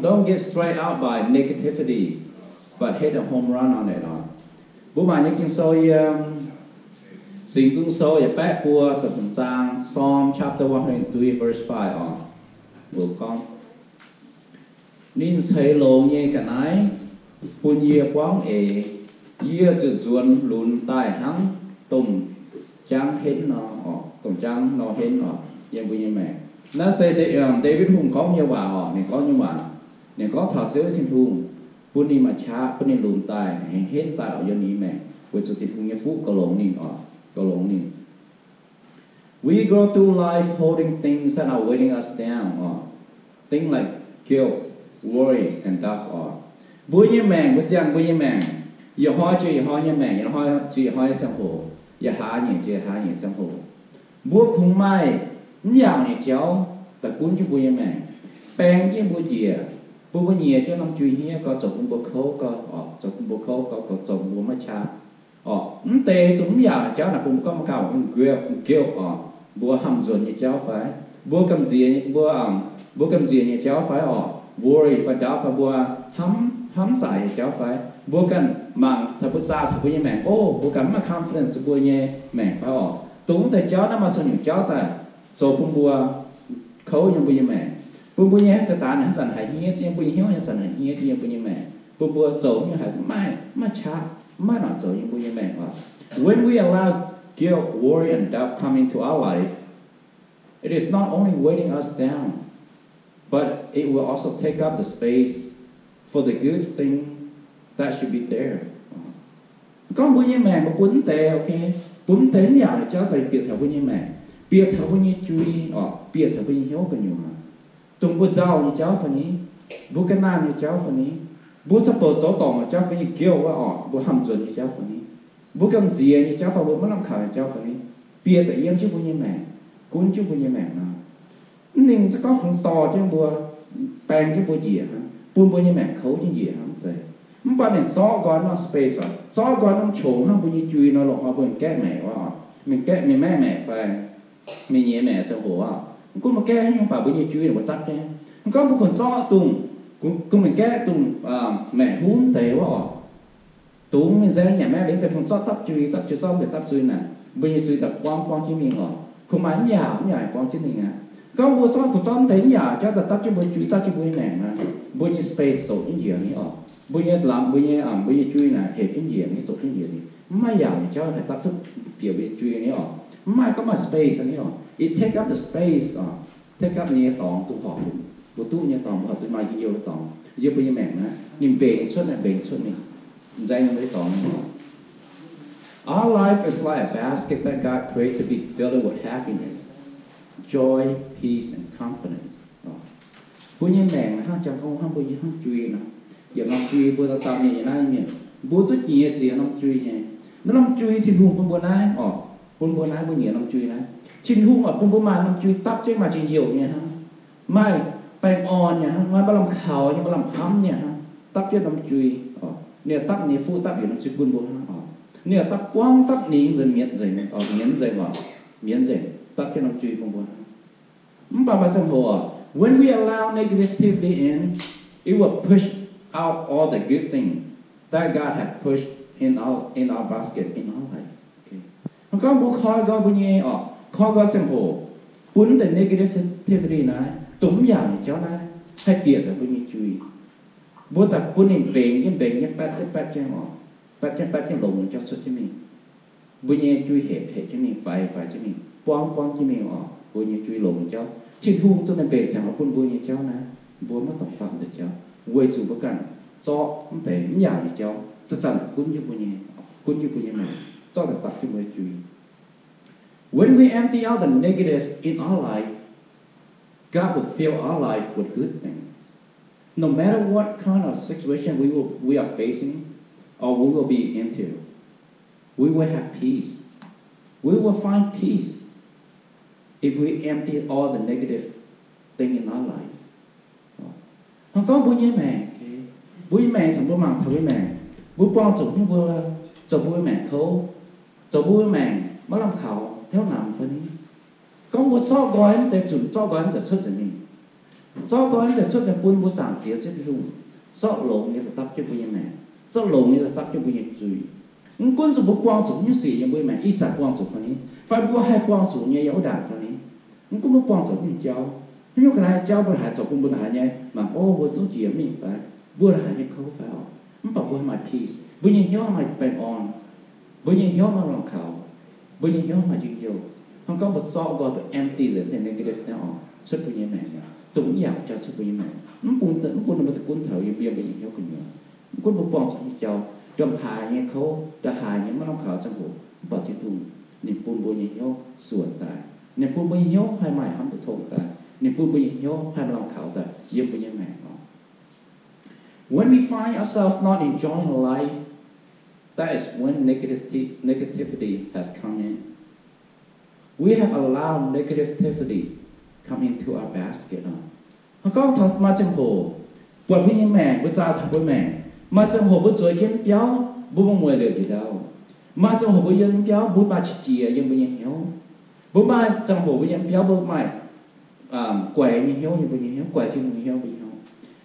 Don't get strike out by negativity, but hit a home run on it. Mbuo mangc nyei Ging-Sou yiem Singx Nzung Sou yietc baeqv buo ziepc zaang, Psalm chapter one hundred three, verse five oc. Mbuo gorngv, ninh ceix longx nyei ga'naaiv bun yie buangv eix, yie ziouc nzuonx lunx daaih hnangv domh jaangv henv nor, domh jaangv nor henv oc, yiem mbuo nyei maengc. Naaiv se David Hungh gorngv nyei waac oc, ninh gorngv nyei waac. Ninh gorngv taux Ziouv Tin-Hungh bun ninh maaih qaqv, bun ninh lunx daaih, henv daaih oc, yiem ninh maengc, weic zuqc Tin-Hungh nyei fuqv goux longx ninh oc, goux longx ninh. We grow through life holding things that are weighting us down oc, things like guilt, worry, and doubt oc. Mbuo nyei maengc, mbuo ziangh mbuo nyei maengc, yietc hnoi jiex yietc hnoi nyei maengc, yietc hnoi jiex yietc hnoi nyei ziangh hoc, yietc hlaax nyeic jiex hlaax nyeic ziangh hoc, mbuo kungx maaih mv yaauc nyei jauv daaih gunv jienv mbuo nyei maengc, baeng jienv mbuo njiec, bun mbuo nyiex jienv norm jui hniev gau, zoux bun mbuo kouv gau oc, zoux bun mbuo kouv gau, zoux bun mbuo maiv qaqv oc. Mv deix dongh mv yaauc nyei jauv naaic bun mbuo gorngv maiv gauh guilt oc, mbuo hnamv nzuonx nyei jauv fai, mbuo gamh nziex, mbuo, mbuo gamh nziex nyei jauv fai oc, worry fai doubt fai mbuo hnamv, hnamv zaic nyei jauv fai, mbuo ganh mangc taux mbuo zaah taux mbuo nyei maengc, o, mbuo ganh mv maaih confidence mbuo nyei maengc fai oc. Dongh mv deix jauv naaiv maaih caux nyungc jauv daaih zoux bun mbuo kouv yiem mbuo nyei maengc, bun mbuo nyei daaih daaih haaix zanc haiz hniev, mbuo nyei hnyouv haaix zanc haiz hniev yiem mbuo nyei maengc, bun mbuo zoux nyei haiz maiv, maiv qaqv, maiv nangc zoux yiem mbuo nyei maengc oc. When we allow guilt, worry, and doubt come into our life, it is not only weighting us down, but it will also take up the space for the good thing that should be there. Gorngv mbuo nyei maengc mbuo bun mv deix, ok, bun mv deix mv yaauc nyei jauv daaih bieqc taux mbuo nyei maengc, bieqc taux mbuo nyei jui oc, bieqc taux mbuo nyei hnyouv gu'nyuoz. Dongh mbuo nzauh nyei jauv fai ni, mbuo ga'naanh nyei jauv fai ni, mbuo supposed zoux dorngc nyei jauv fai ni, guilt wuov oc, mbuo hnamv nzuonx nyei jauv fai ni, mbuo gamh nziex nyei jauv fai mbuo maiv lamh kaux nyei jauv fai ni, bieqc daaih yiem jienv mbuo nyei maengc, gunv jienv mbuo nyei maengc nor, mv ninh za'gengh gorngv kungx dorh jienv mbuo, baeng jienv mbuo njiec hnangv, bun mbuo nyei maengc kouv jienv njiec hnangv zeiz. Mv baac ninh zorqv nqoi norm space oc, zorqv nqoi norm qongx hnangv mbuo nyei jui nor, longc nqoi mbuo gaeqv maengc wuov oc, mingh gaeqv mingh maeqv maengc fai mingh nyiex maengc ziangh hoc oc. Mv gunv mbuo gaeqv haaix nyungc baac mbuo nyei jui mbuo dapv jienv. Mv gorngv mbuo kungx zorqv dongh, kungx mingh gaeqv dongh maengc huv deix wuov oc. Dongh mingh nzaeng nyanc maengc liuz deix kungx zorqv dapv jui, dapv jui zorqv deix dapv jui naaic, mbuo nyei jui daaih buangv buangv jienv mingh oc. Kungx maaih mv yaauc mv yaauc buangv jienv mingh aqv. Gorngv mbuo zorqv, kungx zorqv mv deix mv yaauc jauv daaih dapv jienv mbuo jui, dapv jienv mbuo nyei maengc naaic, mbuo nyei space zoqc jienv njiec ni oc. Mbuo nyei lamz, mbuo nyei, mbuo nyei jui naaic hepc jienv njiec ni, zoqc jienv njiec ni. Mv maaih yaauc nyei jauv haih dapv duqv bieqc mbuo nyei jui ni oc. Mv maaih gorngv maaih space ni oc. It take up the space oc. Take up nyei dorngx duqv horpc, mbuo duqv nyei dorngx mbuo horpc duqv maaih njien-youh nyei dorngx yiem mbuo nyei maengc naaiv. Ninh mbenc cuotv naaiv, mbenc cuotv ninh nzaeng nyei dorngx. Our life is like a basket that God created to be filled with happiness, joy, peace, and confidence. Mbuo nyei maengc hnangv jangx gorngv hnangv mbuo nyei hnangv jui nor. Yietc norm jui mbuo daaih dapv mingh yiem naaiv mienh, mbuo duqv jiex ziex norm jui nyei. Naaiv norm jui Tin-Hungh bun mbuo naaiv oc, bun mbuo naaiv, mbuo nyiex norm jui naaiv. Tin-Hungh oix bun mbuo maaih norm jui dapv jienv maaih njien-youh nyei hnangv, maaih baengh orn nyei hnangv, maaih maiv lamh kaux nyei, maiv lamh hnamv nyei hnangv, dapv jienv norm jui oc. Ninh dapv ninh nyei fuqv dapv yietc norm jui bun mbuo hnangv oc. Ninh dapv buangv dapv ningx nzengc, mietc nzengc oc, mietc nzengc oc, mietc nzengc, dapv jienv norm jui bun mbuo hnangv. Mv baac maaih ziangh hoc, when we allow negativity in, it will push out all the good thing that God had pushed in our, in our basket in our life. Gorngv mbuo koi nqoi mbuo nyei oc, koi nqoi ziangh hoc, bun deix negativity naaiv, dongh mv yaauc nyei jauv naaiv haih bieqc taux mbuo nyei jui. Mbuo daaih bun ninh mbengx jienv mbengx jienv, batv jienv batv jienv oc, batv jienv batv jienv longx nyei jauv cuotv jienv mingh. Mbuo nyei jui hepc hepc jienv mingh, faix faix jienv mingh, buangv buangv jienv mingh oc. Mbuo nyei jui longx nyei jauv, Tin-Hungh duqv ninh mbenc ziangx oix bun mbuo nyei jauv naaiv, mbuo maiv dorngc dapv deix jauv, weic zuqc mbuo ganh zorqv mv deix mv yaauc nyei jauv zanc-zanc gunv jienv mbuo nyei, gunv jienv mbuo nyei maengc, zorqv daaih dapv jienv mbuo nyei jui. When we empty out the negative in our life, God will fill our life with good things. No matter what kind of situation we will, we are facing or we will be into, we will have peace. We will find peace if we empty all the negative thing in our life. Hnangv gorngv mbuo nyei maengc, mbuo nyei maengc, mbuo mangc taux mbuo nyei maengc, mbuo buangh zuqc nyei mbuo, zoux mbuo nyei maengc kouv, zoux mbuo nyei maengc maiv lamh kaux, hnyouv namx fai ni. Gorngv mbuo zorqv nqoi mv deix zunc, zorqv nqoi mv deix cuotv nzengc mingh. Zorqv daaih naaiv deix cuotv daaih bun mbuo Zaangc Diex Ziouv Tin-Hungh, zorqv longx nyei daaih dapv jienv mbuo nyei maengc, zorqv longx nyei daaih dapv jienv mbuo nyei zuiz. Mv gunv zuqc mbuo buangh zuqc nyungc sic yiem mbuo nyei maengc, ih zanc buangh zuqc fai ni, fai mbuo haih buangh zuqc nyei yiem wuov ndaangc fai ni. Mv gunv mbuo buangh zuqc nyungc jauv, haaix nyungc ga'naaiv jauv mbuo haiz zorc bun mbuo haiz nyei, mangc, o, mbuo zungv jiex mingh fai, mbuo haiz nyei kouv fai oc. Mv baac mbuo haih maaih peace, mbuo nyei hnyouv haih maaih baengh orn, mbuo nyei hnyouv maaih lamh kaux, mbuo nyei hnyouv maaih njien-youh. Hnangv gorngv mbuo zorqv nqoi mbuo empty nzengc negative naaiv oc, cuotv mbuo nyei maengc, dongh mv yaac jauv cuotv mbuo nyei maengc, mv bun, mv bun ninh mbuo da'gunv taux yiem mbuo nyei hnyouv gu'nyuoz. Mv gunv mbuo buangh zuqc nyei jauv, ndongc haaix nyei kouv, ndongc haaix nyei maiv lamh kaux ziangh hoc, mv baac Tin-Hungh ninh bun mbuo nyei hnyouv suonc daaih, ninh bun mbuo nyei hnyouv haih maaih hnamv duqv tong daaih, ninh bun mbuo nyei hnyouv haih maaih lamh kaux daaih yiem mbuo nyei maengc oc. When we find ourselves not enjoying life, that is when negativity, negativity has come in. We have allowed negativity come into our basket. Hnangv gorngv taux maaih ziangh hoc buatc mbuo nyei maengc, mbuo zaah taux mbuo maengc, maaih ziangh hoc mbuo zueiz jienv biauv, mbuo mueiz liouc njiec ndau. Maaih ziangh hoc mbuo yiem biauv mbuo maaih qiex jiez yiem mbuo nyei hnyouv. Mbuo maaih ziangh hoc mbuo yiem biauv mbuo maaih guaix nyei hnyouv yiem mbuo nyei hnyouv, guaix Tin-Hungh nyei hnyouv mbuo nyei hnyouv.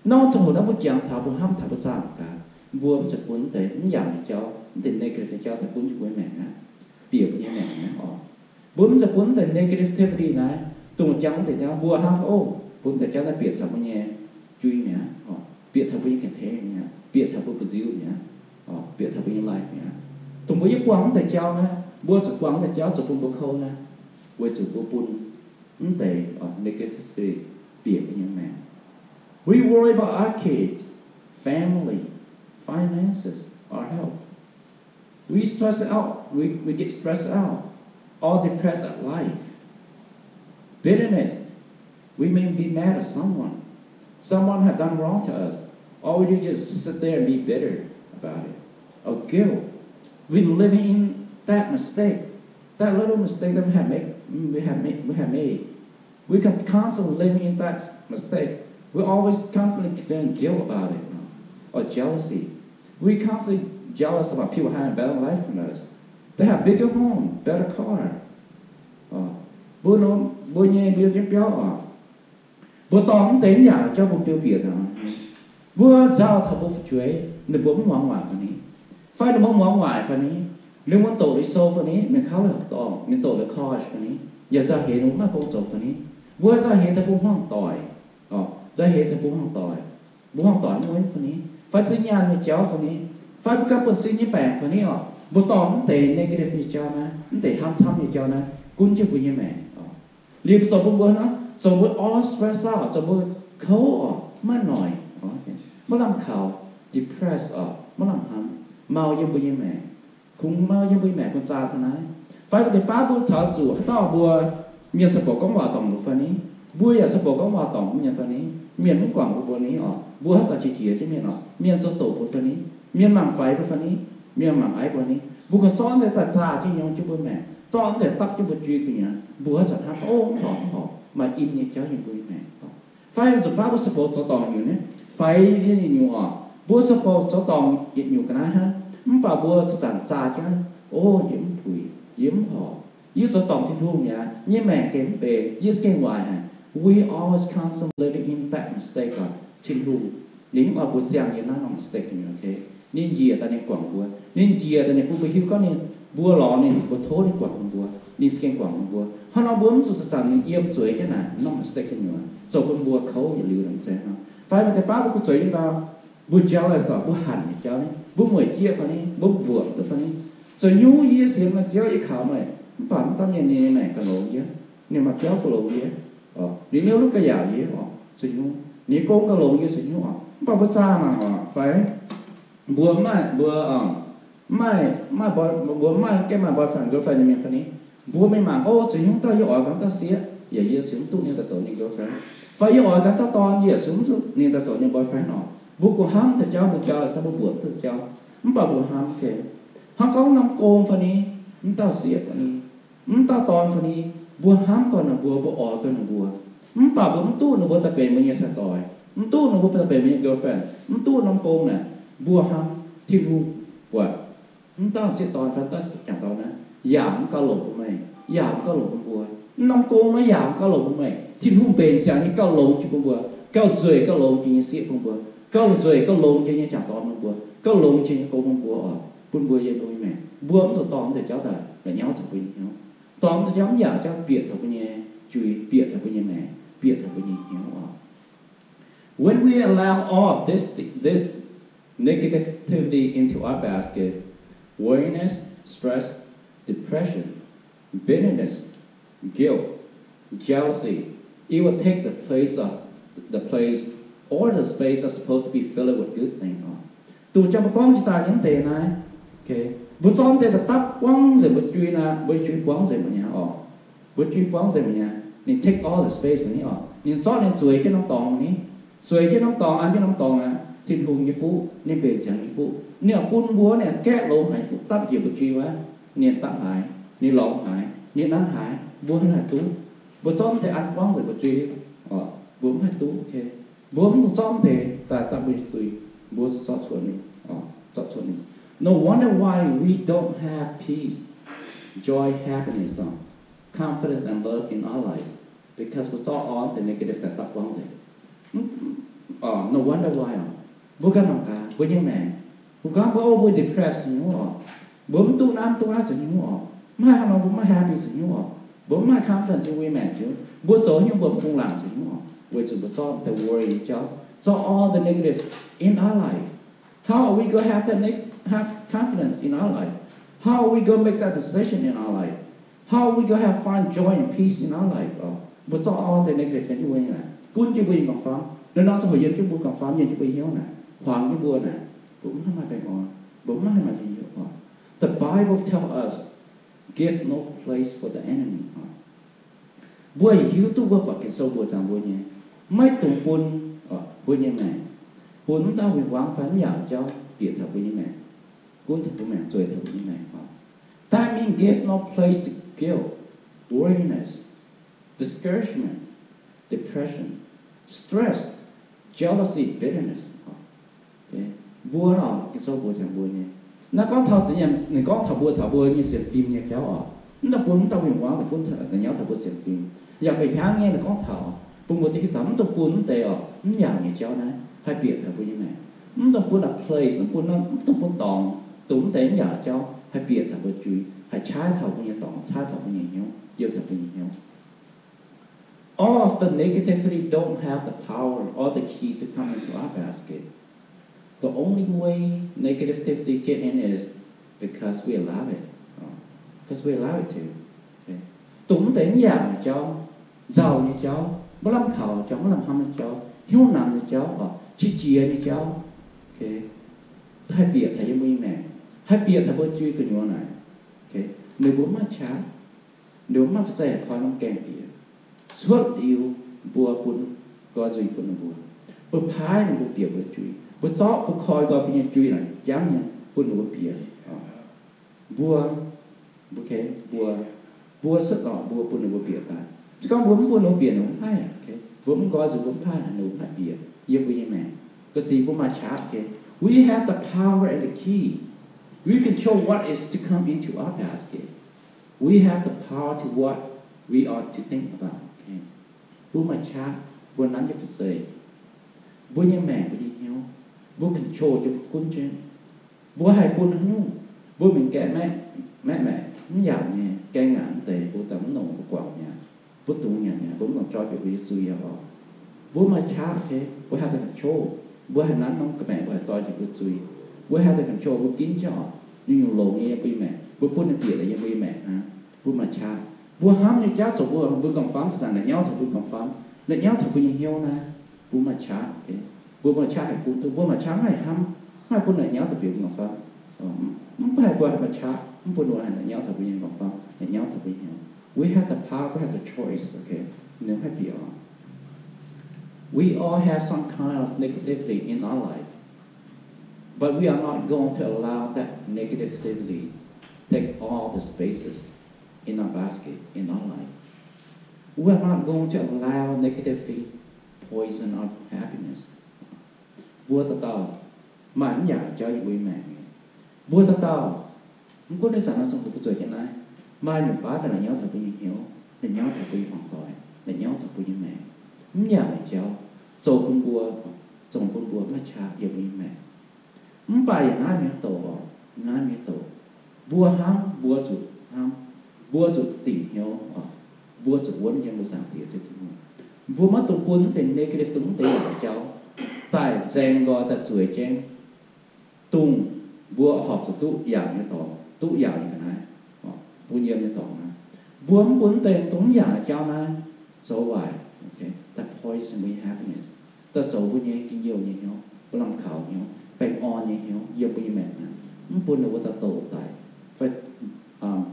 Norm ziangh hoc naaiv mbuo jangx taux mbuo hnamv taux mbuo zaah mangc gaax, mbuo mv zeiz bun deix mv yaac nyei jauv, mv zeiz negative nyei jauv daaih gunv jienv mbuo nyei maengc aqv, bieqc mbuo nyei maengc aqv oc. Mbuo mv zeiz bun deix negativity naaiv dongh jangx deix jauv, mbuo hnamv, o, bun deix jauv naaiv bieqc taux mbuo nyei jui mi'aqv, bieqc taux mbuo nyei ga'hneiv mi'aqv, bieqc taux mbuo buoz-nziu mi'aqv, bieqc taux mbuo nyei life mi'aqv. Dongh mbuo yie buangh mv deix jauv naaiv, mbuo zuqc buangh mv deix jauv zuqc bun mbuo kouv naaiv, weic zuqc mbuo bun mv deix negativity bieqc mbuo nyei maengc. We worry about our kid, family, finances, our health. We stress out, we, we get stressed out or depressed at life. Bitterness, we may be mad at someone. Someone have done wrong to us. All we do is just sit there and be bitter about it. Or guilt. We living in that mistake. That little mistake that we have make, we have make, we have made. We can constantly living in that mistake. We always constantly feeling guilt about it, you know, or jealousy. We constantly jealous about people having better life than us. They have bigger home, better car. Mbuo, mbuo nyei, mbuo nyei biauv oc. Mbuo dorh mv deix mv yaac jauv bun biouv bieqc nor. Mbuo nzauh taux mbuo fu'jueiv, ninh mbuo mv muangx waaic fai ni, fai ninh mbuo muangx waaic fai ni, ninh mbuo doqc liuz sou fai ni, mienh kaux liuz dorngx, mienh doqc liuz college fai ni, yaac nzauh heix ninh mbuo maiv gong zoux fai ni, mbuo nzauh heix taux mbuo hmuangv doic, nzauh heix taux mbuo hmuangv doic, mbuo hmuangv doic mv mueiv fai ni, fai zinh nyaanh nyei jauv fai ni, fai mbuo ganh buonv-sin nyei baengc fai ni oc, mbuo dorh mv deix negative nyei jauv naaiv, mv deix hnamv camv nyei jauv naaiv gunv jienv mbuo nyei maengc oc. Liuz zoux bun mbuo hnangv, zoux mbuo all stress out, zoux mbuo kouv oc, maiv noic, maiv lamh kaux, depressed oc, maiv lamh hnamv, mau yiem mbuo nyei maengc, kungx mau yiem mbuo nyei maengc bun zaah taux naaiv. Fai mbuo deix baav mbuo caux zuqc haaix dauh mbuo, mienh se bouc gorngv waac dorngc mbuo fai ni, mbuo yaac se bouc gorngv waac dorngc mienh fai ni, mienh mv guangc mbuo mbuo ni oc, mbuo haaix zanc qiex jiez jienv mienh oc, mienh zoux doqc mbuo fai ni, mienh mangc faix mbuo fai ni, mienh mangc aiv mbuo ni, mbuo kungx zorqv deix daaih zaah jienv nyei jienv mbuo maengc, zorqv deix dapv jienv mbuo jui gu'nyuoz, mbuo haaix zanc hnamv, o, mv horpc, mv horpc, maaih im nyei jauv yiem mbuo nyei maengc. Fai zuqc baav mbuo se bouc zoux dorngc nyungc ni, faix yietc nyungc oc, mbuo se bouc zoux dorngc yietc nyungc ga'naaiv hnangv, mv baac mbuo zanc-zanc zaah jienv, o, yie mv puix, yie mv horpc, yie zoux dorngc Tin-Hungh mi'aqv, nyei maengc gengh mv benx, yie gengh waaic haic. We always constantly living in that mistake oc. Tin-Hungh ninh mv oix mbuo ziangh yiem naaiv norm mistake nyei, okay? Ninh njiec daaih ninh guangc mbuo, ninh njiec daaih ninh bun mbuo hiuv gorngv ninh, mbuo lorz ninh, mbuo tov ninh guangc bun mbuo, ninh se gengh guangc bun mbuo. Hnangv nor mbuo mv zuqc zanc-zanc mingh yiem zueiz jienv naaic norm mistake nyei, zoux bun mbuo kouv yietc liuz nor. Fai maaih deix baav mbuo guh zueiz nyei ndau, mbuo jealous oc, mbuo hanc nyei jauv ni, mbuo mueic jieqv fai ni, mbuo mbuoqc duqv fai ni. Zoux nyungc yie sienx meih Ziouv, yie kaux meih, mv baac mv dauh mienh ninh nyei maengc gauh longx yie, ninh maaih biauv gauh longx yie, ninh niouv luv gauh yaauc yie oc, zoux nyungc ninh nyei gong gauh longx yie zoux nyungc oc. Mv baac mbuo zaah mangc oc, fai mbuo maaih, mbuo, mv maaih, mbuo maaih, gaengh maaih boyfriend girlfriend nyei mienh fai ni, mbuo mingh mangc, o, zoux nyungc dauh yie oix ganh dauh sieqv, yaac yie se mv duqv ninh daaih zoux ninh girlfriend. Fai yie oix ganh dauh dorn, yie yaac se mv duqv ninh daaih zoux ninh boyfriend oc. Mbuo guh hnamv deix jauv, mbuo jauv se mbuo mbuoqc duqv jauv, mv baac mbuo hnamv gengh, hnangv gorngv norm gong fai ni, mv dauh sieqv fai ni, mv dauh dorn fai ni, mbuo hnamv gauh ninh mbuo, mbuo oix gauh ninh mbuo, mv baac mbuo mv duqv ninh mbuo daaih benx mbuo nyei sai-doix, mv duqv ninh mbuo daaih benx mbuo nyei girlfriend, mv duqv norm gong naaic, mbuo hnamv Tin-Hungh buatc mv dauh sieqv dorn fai dauh jangc dorn naaiv yaac mv gauh longc bun meih, yaac mv gauh longc bun mbuo. Mv norm gong naaiv yaac mv gauh longc bun meih. Tin-Hungh mbenc siangx nyei gauh longx jiex bun mbuo. gauh nzueic gauh longx jiex nyei sieqv bun mbuo, gauh nzueic gauh longx jiex nyei jangc dorn bun mbuo, gauh longx jiex nyei gong bun mbuo oc, bun mbuo yiem mbuo nyei maengc. Mbuo mv zuqc dorh wuov deix jauv daaih la'nyauv taux mbuo nyei hnyouv, dorh wuov deix jauv mv yaac jauv bieqc taux mbuo nyei juiz, bieqc taux mbuo nyei maengc, bieqc taux mbuo nyei hnyouv oc. When we allow all of this, this negativity into our basket, weariness, stress, depression, bitterness, guilt, jealousy, it will take the place of the place or the space that's supposed to be filled with good thing oc. Dongh jang mbuo gorngv jiex daaih nyei deix naaiv, mbuo zorqv deix daaih dapv buangv nzengc mbuo juiz naaic, mbuo juiz buangv nzengc mbuo nyei oc. Mbuo juiz buangv nzengc mbuo nyei, ninh take all the space mbuo nyei oc. Ninh zorqv ninh zueiz jienv norm dorngx mbuo nyei, zueiz jienv norm dorngx, an jienv norm dorngx naaic, Tin-Hungh nyei fuqv, ninh mbenc ziangx nyei fuqv, ninh oix bun mbuo ninh gaeqv longx haic nyei fuqv dapv njiec mbuo juiz wuov, ninh dapv haic, ninh lorngx haic, ninh nanv haic, mbuo mv haih duqv. Mbuo zorqv deix an buangv nzengc mbuo juiz, mbuo mv haih duqv. Mbuo mv dungx zorqv deix daaih dapv mbuo nyei zuiz, mbuo zuqc zorqv cuotv ninh, zorqv cuotv ninh. No wonder why we don't have peace, joy, happiness, confidence and love in our life, because mbuo zorqv all the negative daaih dapv buangv nzengc. No wonder why oc. Mbuo ganh mangc gaax mbuo nyei maengc, mbuo gorngv mbuo, o, mbuo depressed nyei oc, mbuo mv duqv naaiv mv duqv naaiv zoux nyei oc, mv haih hnangv nor mbuo mv happy zoux nyei oc, mbuo mv maaih confidence in mbuo nyei maengc, mbuo zoux nyei mbuo mv bungx laangc zoux nyei oc, weic zuqc mbuo zorqv the worry nyei jauv, zorqv all the negative in our life. How are we gonna have that neg- have confidence in our life? How are we gonna make that decision in our life? How are we gonna have find joy and peace in our life? Mbuo zorqv all the negative yiem jienv mbuo nyei naaic, gunv jienv mbuo nyei nqorngv-famv, naaiv norm ziangh hoc yiem jienv mbuo nqorngv-famv, yiem jienv mbuo hnyouv naaic, huaang jienv mbuo naaic, mbuo mv haih maaih baengh orn, mbuo mv haih maaih njien-youh oc. The Bible tell us, give no place for the enemy. Mbuo hiuv duqv mbuo buatc Ging-Sou mbuox zaangc mbuo nyei, maiv dungx bun mbuo nyei maengc, bun mv dauh win-wangv fai mv yaac jauv bieqc taux mbuo nyei maengc, gunv taux mbuo maengc, zueiz taux mbuo nyei maengc oc. That means give no place to guilt, weariness, discouragement, depression, stress, jealousy, bitterness. Mbuo oc, Ging-Sou mbuox ziangx mbuo nyei. Naaiv gorngv taux ziex nyungc, ninh gorngv taux mbuo, taux mbuo nyei sienx fim nyei jauv oc. Mv dungx bun mv dauh win-wangv daaih gunv taux naaiv nyauv taux mbuo sienx fim. Yaac fih hnangv nyei, ninh gorngv taux bun mbuo duqv hiuv taux mv dungx bun mv deix oc, mv yaac nyei jauv naaiv haih bieqc taux mbuo nyei maengc. Mv dungx bun a place, mv bun, mv dungx bun dorngx, dongh mv deix mv yaac jauv haih bieqc taux mbuo juiz, haih qaqv taux mbuo nyei dorngx, qaqv taux mbuo nyei hnyouv, yiem taux mbuo nyei hnyouv. All of the negativity don't have the power or the key to come into our basket. The only way negativity get in is because we allow it. Because we allow it to. Dongh mv deix mv yaac nyei jauv, nzauh nyei jauv, maiv lamh kaux jauv, maiv lamh hnamv nyei jauv, hnyouv namx nyei jauv, qiex jiez nyei jauv, haih bieqc taux yiem mbuo nyei maengc, haih bieqc taux mbuo juiz gu'nyuoz naaic, ninh mbuo mv maaih qaqv. Ninh mbuo mv maaih fu'zei haih koi norm gaengh bieqc. Cuotv liuz mbuo bun nqoi nzuih bun ninh mbuo, mbuo paaiv ninh mbuo bieqc mbuo juiz, mbuo zorqv mbuo koi nqoi mbuo nyei juiz naaic jangv nyei bun ninh mbuo bieqc. Mbuo, mbuo, mbuo cuotv dorngc mbuo bun ninh mbuo bieqc daaih. Se gorngv mbuo mv bun ninh mbuo bieqc, ninh mbuo mv haih. Mbuo mv nqoi nzuih, mbuo mv paaiv, ninh mbuo mv haih bieqc yiem mbuo nyei maengc. Ga'sie mbuo maaih qaqv. We have the power and the key. We control what is to come into our basket. We have the power to what we are to think about. Mbuo maaih qaqv, mbuo nanv jienv fu'zei, mbuo nyei maengc, mbuo nyei hnyouv, mbuo control jienv, mbuo gunv jienv. Mbuo haih bun haaix nyungc, mbuo mingh gaeqv maeqv, maeqv maeqc mv yaac nyei, gaeng ngaanc mv deix, mbuo daaih mv longc mbuo guangc mi'aqv. Mbuo dungx nyanc mi'aqv, mbuo mv longc joi bieqc mbuo nyei zuiz aqv oc. Mbuo maaih qaqv, mbuo haih daaih control, mbuo haih nanv norm ga'maeqc, mbuo haih zoi jiex mbuo zuiz. Mbuo haih daaih control mbuo ginv jienv oc, nyungc-nyungc longx nyei yiem mbuo nyei maengc, mbuo bun ninh bieqc daaih yiem mbuo nyei maengc hnangv. Mbuo maaih qaqv, mbuo hnamv nyei jauv zoux mbuo, mbuo nqorngv-famv zanc naaic nyauv taux mbuo nqorngv-famv, naaic nyauv taux mbuo nyei hnyouv naaiv, mbuo maaih qaqv. Mbuo maaih qaqv haih gunv duqv, mbuo maaih qaqv mv haih hnamv, mv haih bun naaic nyauv daaih bieqc mbuo nqorngv-famv. Mv haih, mbuo haih maaih qaqv mv bun mbuo haih naaic nyauv taux mbuo nyei nqorngv-famv, naaic nyauv taux mbuo nyei hnyouv. We have the power, we have the choice, okay? Ninh mv haih bieqc oc. We all have some kind of negativity in our life, but we are not going to allow that negativity take all the spaces in our basket, in our life. We are not going to allow negativity poison our happiness. Mbuo dauh dauh maaih mv yaac jauv yiem mbuo nyei maengc. Mbuo dauh dauh, mv gunv ih zanc naaiv zungv mbuo zueiz jienv naaiv, maaih nyungc baav daaih naaic nyauv taux mbuo nyei hnyouv, naaic nyauv taux mbuo nyei hmuangx doic, naaic nyauv taux mbuo nyei maengc. Mv yaac nyei jauv, zoux bun mbuo, zoux bun mbuo maiv qaqv yiem mbuo nyei maengc. Mv baac yaac naaiv mienh douc, naaiv mienh douc, mbuo hnamv, mbuo zuqc hnamv, mbuo zuqc dingc hnyouv, mbuo zuqc wuonv yiem mbuo Zaangc Diex Ziouv Tin-Hungh. Mbuo maiv dungx bun mv deix negative, dongh mv deix yaac jauv daaih nzaeng nqoi, daaih zueiz jienv, dongh mbuo horpc zuqc duqv yangh nyei dorngx, duqv yangh nyei ga'naaiv, bun yiem nyei dorngx naaiv. Mbuo mv bun mv deix dongh mv yangh jauv naaiv zoux waaic, daaih poison mbuo nyei happiness, daaih zoux mbuo nyei njien-youh nyei hnyouv, mbuo lamh kaux hnyouv, baengh orn nyei hnyouv yiem mbuo nyei maengc naaiv. Mv bun ninh mbuo daaih doqc daic fai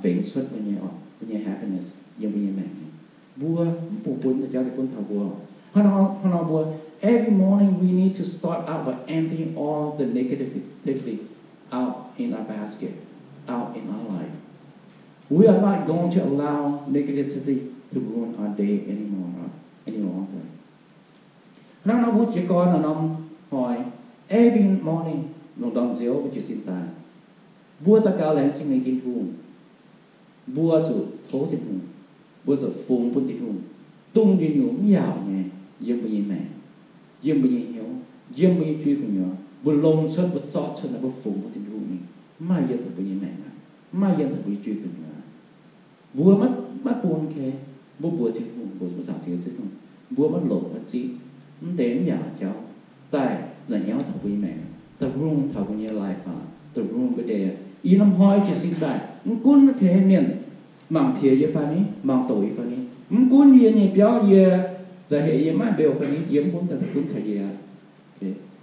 bengx cuotv mbuo nyei, mbuo nyei happiness yiem mbuo nyei maengc nyei. Mbuo mv bun bun deix jauv daaih gunv taux mbuo. Hnangv nor, hnangv nor mbuo, every morning we need to start out by emptying all the negativity out in our basket, out in our life. We are not going to allow negativity to ruin our day anymore, any longer. Hnangv nor mbuo jiez gorn norm hnoi, every morning, lungh ndorm nziouv mbuo jiez sin daaih, mbuo daux gaux laengz zingh nyei Tin-Hungh. Mbuo zuqc tov Tin-Hungh, mbuo zuqc fungx bun Tin-Hungh, dongh nyungc-nyungc mv yaauc nyei yiem mbuo nyei maengc, yiem mbuo nyei hnyouv, yiem mbuo nyei jui gu'nyuoz, mbuo longc cuotv, mbuo zorqv cuotv naaiv, mbuo fungx bun Tin-Hungh mingh, mv maaih yiem taux mbuo nyei maengc aqv, mv maaih yiem taux mbuo nyei jui gu'nyuoz. Mbuo maiv, maiv bun, mbuo mbuox Tin-Hungh, mbuox mbuo Zaangc Diex Tin-Hungh, mbuo maiv longc maiv zipv mv deix mv yaauc jauv daaih la'nyauv taux mbuo nyei maengc, daaih ruin taux mbuo nyei life, daaih ruin mbuo nyei day. Ih norm hnoi jiez sin daaih, mv gunv mv deix mienh mangc piex yie fai ni, mangc doqc yie fai ni, mv gunv yie nyei biauv, yie za'heix yie maiv mbeu fai ni, yie mv gunv daaih, daaih gunv taux yie.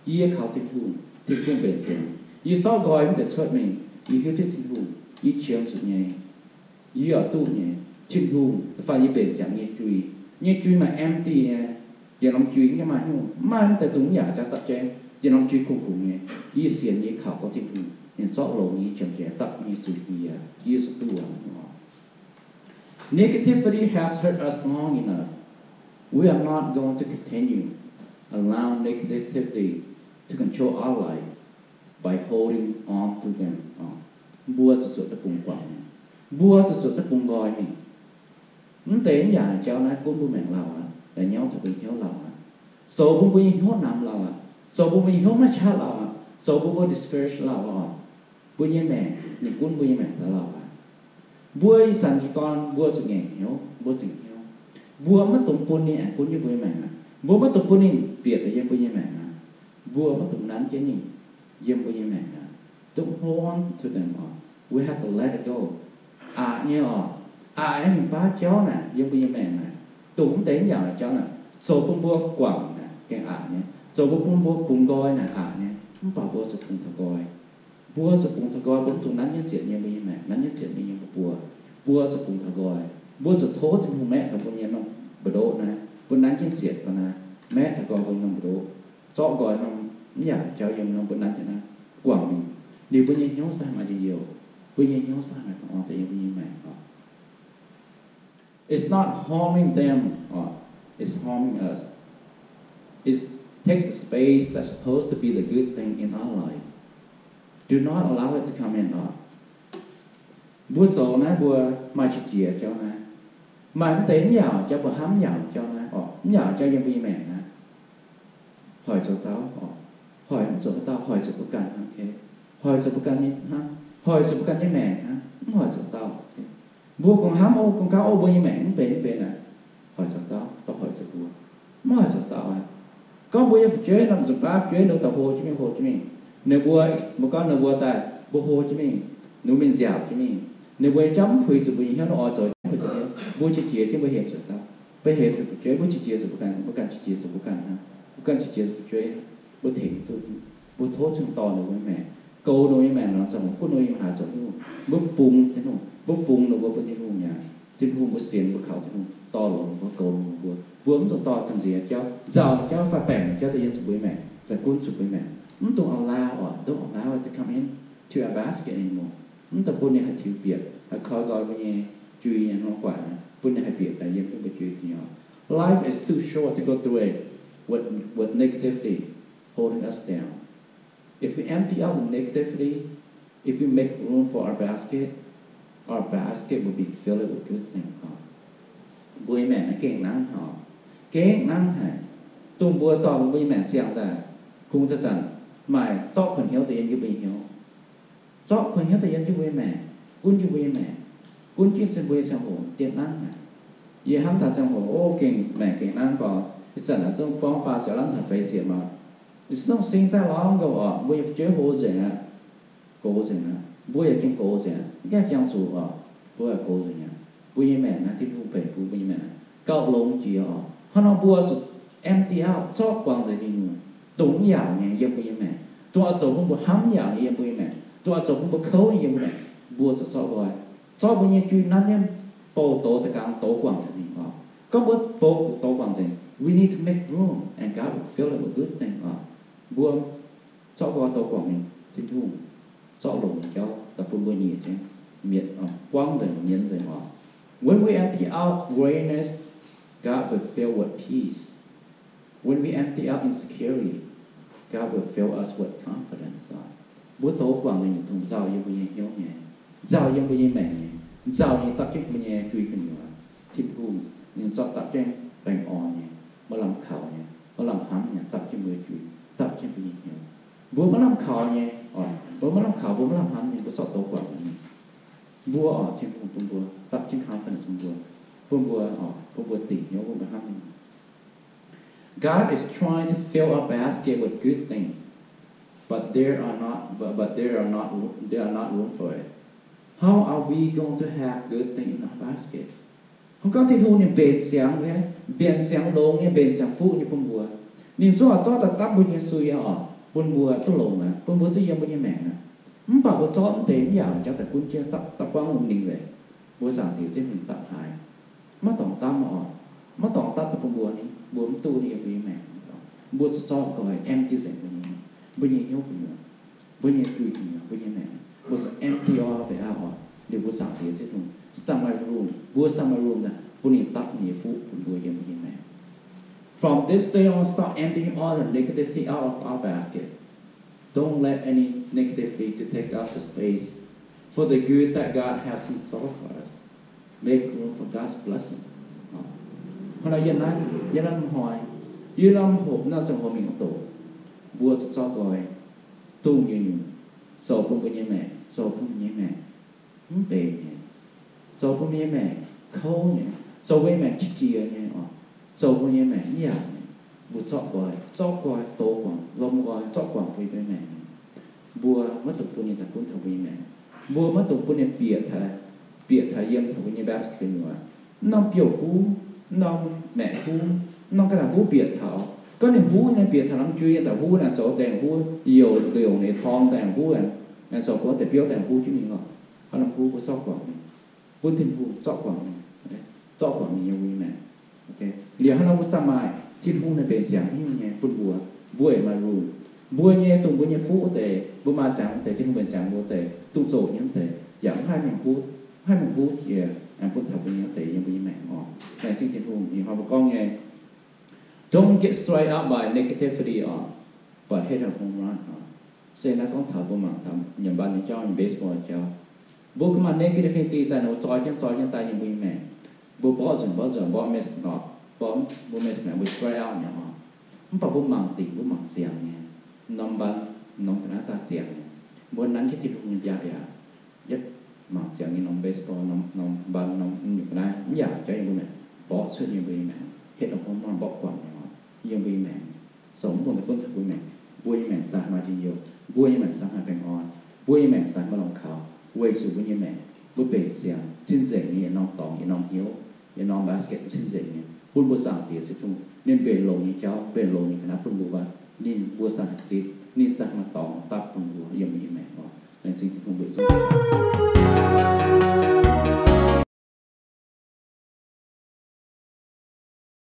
Yie kaux Tin-Hungh, Tin-Hungh mbenc ziangx. Yie zorqv nqoi mv deix cuotv mingh, yie hiuv duqv Tin-Hungh, yie qiemx zuqc nyei. Yie oix duqv nyei. Tin-Hungh da'faanh yie mbenc ziangx nyei jui, nyei jui maaih empty nyei. Yietc norm jui mv maaih hnyouv, mv maaih mv deix dongh mv yaac jauv dapv jienv. Yietc norm jui kungx kungx nyei. Yie sienx, yie kaux gorngv Tin-Hungh ninh zorqv longx nyei, qiemx zuqc nyei, dapv nyei, zuqc nyei, yie zuqc duqv aqv. Negativity has hurt us long enough. We are not going to continue allow negativity to control our life by holding on to them. Mbuo zuqc zuotc daaih bungx guangc mingh. Mbuo zuqc zuotc daaih bungx nqoi mingh. Mv deix mv yaac jauv naaiv gunv mbuo maengc lauh aqv, la'nyauv taux mbuo hnyouv lauh aqv, zoux bun mbuo nyei hnyouv namx lauh aqv, zoux bun mbuo nyei hnyouv maiv qaqv lauh aqv, zoux bun mbuo discourage lauh aqv. Mbuo nyei maengc ninh gunv mbuo nyei maengc daaih lauh aqv. Mbuo ih zanc jiez gorn mbuo zuqc ngaengc hnyouv, mbuo zingc hnyouv. Mbuo maiv dungx bun ninh aengx gunv jienv mbuo nyei maengc aqv. Mbuo maiv dungx bun ninh bieqc daaih yiem mbuo nyei maengc aqv. Mbuo maiv dungx nanv jienv ninh yiem mbuo nyei maengc aqv. Don't hold on to them, we have to let it go. Aqc nyei oc. Aqc nyei mingh baav jauv naaic yiem mbuo nyei maengc naaic, dongh mv deix mv yaac jauv naaic zoux bun mbuo guangc naaic gengh aqc nyei, zoux bun mbuo bungx nqoi naaic aqc nyei. Mv baac mbuo zuqc bungx taux nqoi. Mbuo zuqc bungx taux nqoi, mbuo mv dungx nanv jienv sietc nyei mbuo nyei maengc, nanv jienv sietc mbuo nyei mbuox. Mbuo zuqc bungx taux nqoi. Mbuo zuqc tov Tin-Hungh maeqv taux mbuo nyei norm mbu'ndoqv naaiv, mbuo nanv jienv sietc ga'naaiv, maeqv taux nqoi mbuo nyei norm mbu'ndoqv, zorqv nqoi norm mv yaac jauv yiem norm mbuo nanv jienv naaiv guangc mingh. Liuz mbuo nyei hnyouv se maaih njien-youh, mbuo nyei hnyouv se maaih baengh orn daaih yiem mbuo nyei maengc oc. It's not harming them, it's harming us. It's take the space that's supposed to be the good thing in our life. Do not allow it to come in oc. Mbuo zoux naaiv mbuo maaih qiex jiez jauv naaiv, maaih mv deix mv yaac jauv, mbuo hnamv mv yaac jauv naaiv oc, mv yaac jauv yiem mbuo nyei maengc naaiv. Hoic zoux dauh oc. Hoic mv zoux haaix dauh, hoic zoux mbuo ganh hnangv. Hoic zoux mbuo ganh nyei hnangv. Hoic zoux mbuo ganh nyei maengc hnangv, mv hoic zoux dauh. Mbuo kungx hnamv o, kungx gauv o, mbuo nyei maengc mv benx mv benx aqv. Hoic zoux dauh, dauh hoic zoux mbuo. Mv hoic zoux dauh aqv. Gorngv mbuo nyei fu'jueiv nor, nzunc baav fu'jueiv ninh daaih hlo jienv mingh, hlo jienv mingh. Ninh mbuo, mbuo gorngv ninh mbuo daaih, mbuo hlo jienv mingh, ninh mbuo mingh nziaauc jienv mingh. Ninh mbuo nyei jauv mv puix zuqc mbuo nyei hnyouv, ninh oix zoux mbuo qiex jiez jienv, mbuo hemx zuqc dauh, mbuo hemx zuqc fu'jueiv, mbuo qiex jiez zuqc mbuo ganh, mbuo ganh qiex jiez zuqc mbuo ganh hnangv, mbuo ganh qiex jiez zuqc fu'jueiv. Mbuo tengx duqv, mbuo tov Tin-Hungh dorh ninh mbuo nyei maengc, goux ninh mbuo nyei maengc nor, zoux gunv ninh mbuo nyei haaix zoux Tin-Hungh, mbuo bungx Tin-Hungh, mbuo fungx ninh mbuo bun Tin-Hungh mi'aqv. Tin-Hungh mbuo sienx, mbuo kaux Tin-Hungh dorh longx ninh mbuo, goux longx ninh mbuo. Mbuo mv zuqc dorh gamh nziex jauv, nzauh jauv fai baengc jauv daaih yiem zuqc mbuo nyei maengc, daaih gunv zuqc mbuo nyei maengc. Mv dungx allow oc, don't allow it to come in to our basket anymore. Mv dungx bun ninh haih tiux bieqc, haih koi nqoi mbuo nyei jui nyei norm guaaic, bun ninh haih bieqc daaih yiem jienv mbuo jui nyei. Life is too short to go through it with, with negativity holding us down. If we empty out the negativity, if we make room for our basket, our basket will be filled with good things. Mbuo nyei maengc naaiv gengh nangv haic, gengh nangv haic. Dongh mbuo dorh mbuo nyei maengc siang daaih, kungx zanc-zanc maaih zorqv kuonx hnyouv daaih yiem jienv mbuo nyei hnyouv. Zorqv kuonx hnyouv daaih yiem jienv mbuo nyei maengc, gunv jienv mbuo nyei maengc, gunv jienv se mbuo nyei ziangh hoc dieh nanv haic. Yie hnamv taux ziangh hoc, o, gengh maengc gengh nanv gorx, ih zanc naaiv zungv gorngv faah ziepc lanv taux feix ziepc maah. It's not sing that long ago oc, mbuo nyei fu'jueiv hlo nzengc aqv, gox nzengc aqv. Mbuo yaac gengh gox nzengc aqv, mv gaengh jangx zuqc oc, mbuo yaac gox nzengc aqv. Mbuo nyei maengc naaiv, Tin-Hungh benx bun mbuo nyei maengc naaiv gauh longx jiex oc. Hnangv nor mbuo zuqc empty out, zorqv guangc nzengc nyungc-nyungc, dongh mv yaauc nyei yiem mbuo nyei maengc, dongh oix zoux bun mbuo hnamv yaauc nyei yiem mbuo nyei maengc, dongh oix zoux bun mbuo kouv nyei yiem mbuo maengc, mbuo zuqc zorqv nqoi. Zorqv mbuo nyei jui nanv nyei bou douz da'gangx douz guangc nzengc mingh oc. Gorngv mbuo bou douz guangc nzengc, we need to make room and God will fill it with good thing oc. Mbuo zorqv nqoi douz guangc mingh, Tin-Hungh zorqv longx nyei jauv daaih bun mbuo nyiex jienv, mietc, buangv nzengc, mietc nzengc oc. When we empty out weariness, God will fill with peace. When we empty out insecurity, God will fill us with confidence. Mbuo douz guangc nyei nyungc dongh nzauh yiem mbuo nyei hnyouv nyei, nzauh yiem mbuo nyei maengc nyei, nzauh nyei dapv jienv mbuo nyei jui gu'nyuoz. Tin-Hungh ninh zorqv dapv jienv baengh orn nyei, maaih lamh kaux nyei, maaih lamh hnamv nyei, dapv jienv mbuo nyei jui, dapv jienv mbuo nyei hnyouv. Mbuo maiv lamh kaux nyei, mbuo maiv lamh kaux, mbuo maiv lamh hnamv nyei, mbuo zorqv douz guangc nyei. Mbuo oc, Tin-Hungh bun mbuo dapv jienv confidence bun mbuo, bun mbuo oc, bun mbuo dingc hnyouv, bun mbuo hnamv nyei. God is trying to fill our basket with good things, but there are not, but, but there are not, there are not room for it. How are we going to have good things in our basket? Kungx gorngv Tin-Hungh ninh mbenc siangx, mbenc siangx longx nyei, mbenc siangx fuqv nyei bun mbuo. Ninh zungv oix zorqv daaih dapv mbuo nyei sui oc, bun mbuo duqv longx aqv, bun mbuo duqv yiem mbuo nyei maengc aqv. Mv baac mbuo zorqv mv deix mv yaauc jauv daaih gunv jienv dapv, dapv buangv lungh ndingh weic mbuo Zaangc Diex Ziouv Tin-Hungh dapv haaix. Maiv dorngc dapv oc. Maiv dorngc dapv daaih bun mbuo ni, mbuo mv duqv ni yiem mbuo nyei maengc. Mbuo zuqc zorqv nqoi, empty nzengc mbuo nyei, mbuo nyei hnyouv gu'nyuoz, mbuo nyei jui gu'nyuoz, mbuo nyei maengc. Mbuo zuqc empty out of it oc. Liuz mbuo Zaangc Diex Ziouv Tin-Hungh, it's not my room, mbuo it's not my room naaic, bun ninh dapv ninh nyei fuqv bun mbuo yiem mbuo nyei maengc. From this day on, start emptying all the negativity out of our basket. Don't let any negativity to take up the space for the good that God has in store for us. Make room for God's blessing. Hnangv nor yie naaiv, yie naaiv hnoi, yie naaiv hopv naaiv ziangh hoc mingh wuov doqc, mbuo zuqc zorqv nqoi, dongh nyungc-nyungc zoux bun mbuo nyei maengc, zoux bun mbuo nyei maengc mv benx nyei, zoux bun mbuo nyei maengc kouv nyei, zoux mbuo nyei maengc qiex jiez nyei oc, zoux mbuo nyei maengc mv yaauc nyei. Mbuo zorqv nqoi, zorqv nqoi douz guangc, lomh nqoi zorqv guangc mbuo nyei maengc. Mbuo maiv dungx bun ninh daaih gunv taux mbuo nyei maengc. Mbuo maiv dungx bun ninh bieqc taux, bieqc taux yiem taux mbuo nyei basket gu'nyuoz. Mv norm biouv-huv, mv norm maeqc huv, mv norm ga'naaiv huv bieqc taux. Gorngv ninh huv nyei, bieqc taux norm jui nyei daaih huv naaic, zoux dengh huv, youc liouc ninh torng dengh huv, zoux gorngv deix biouv dengh huv jienv mingh oc. Hnangv norm huv mbuo zorqv guangc mingh, bun Tin-Hungh zorqv guangc mingh, zorqv guangc mingh yiem mbuo nyei maengc. Liuz hnangv nor mbuo daaih maaih Tin-Hungh ninh mbenc siangx hingh nyei bun mbuo, mbuo yaac maaih room. Mbuo nyei, dongh mbuo nyei fuqv wuov deix, mbuo maaih ziangx wuov deix, Tin-Hungh mbenc siangx mbuo wuov deix, dongh zoqc nyei wuov deix, yaac mv haih mingh huv, mv haih mingh huv jiex, bun taux mbuo nyei wuov deix yiem mbuo nyei maengc oc. Laengz zingh Tin-Hungh, ninh hnoi mbuo gorngv nyei, Don't get strike out by negativity oc, but hit a home run oc. Se naaiv gorngv taux mbuo mangc taux nyiemc mbaanh nyei jauv, baseball jauv. Mbuo ganh maaih negativity daaih nor, zoi jienv zoi jienv daaih yiem mbuo nyei maengc. Mbuo mborqv nzunc mborqv nzunc, mborqv miss oc, mborqv, mbuo miss maengc, mbuo strike out nyei oc. Mv baac mbuo mangc dingc, mbuo mangc ziangx nyei, norm mbaanh, norm ga'naaiv daaih ziangx nyei. Mbuo nanv jienv Tin-Hungh nyei biaa biaa, yietv mangc ziangx nyei norm baseball, norm, norm mbaanh, norm nyungc ga'naaiv mv yaac jauv yiem mbuo maengc, mborqv cuotv yiem mbuo nyei maengc, hit a home run, mborqv guangc nyei oc, yiem mbuo nyei maengc. Zoux mv baac daaih gunv taux mbuo maengc, mbuo nyei maengc saax maaih njien-youh, mbuo nyei maengc saax maaih baengh orn, mbuo nyei maengc saax maaih longc kaux, weic zuqc mbuo nyei maengc mbuo mbenc siangx, cing-nzengc nyei, yietc norm dorngx, yietc norm hnyouv, yietc norm basket cing-nzengc nyei, bun mbuo Zaangc Diex Ziouv Tin-Hungh ninh mbenc longx nyei jauv, mbenc longx nyei ga'naaiv bun mbuo, ninh mbuo saax zipv, ninh saax maaih dorngx dapv bun mbuo yiem mbuo nyei maengc oc. Laengz zingh Tin-Hungh mbuo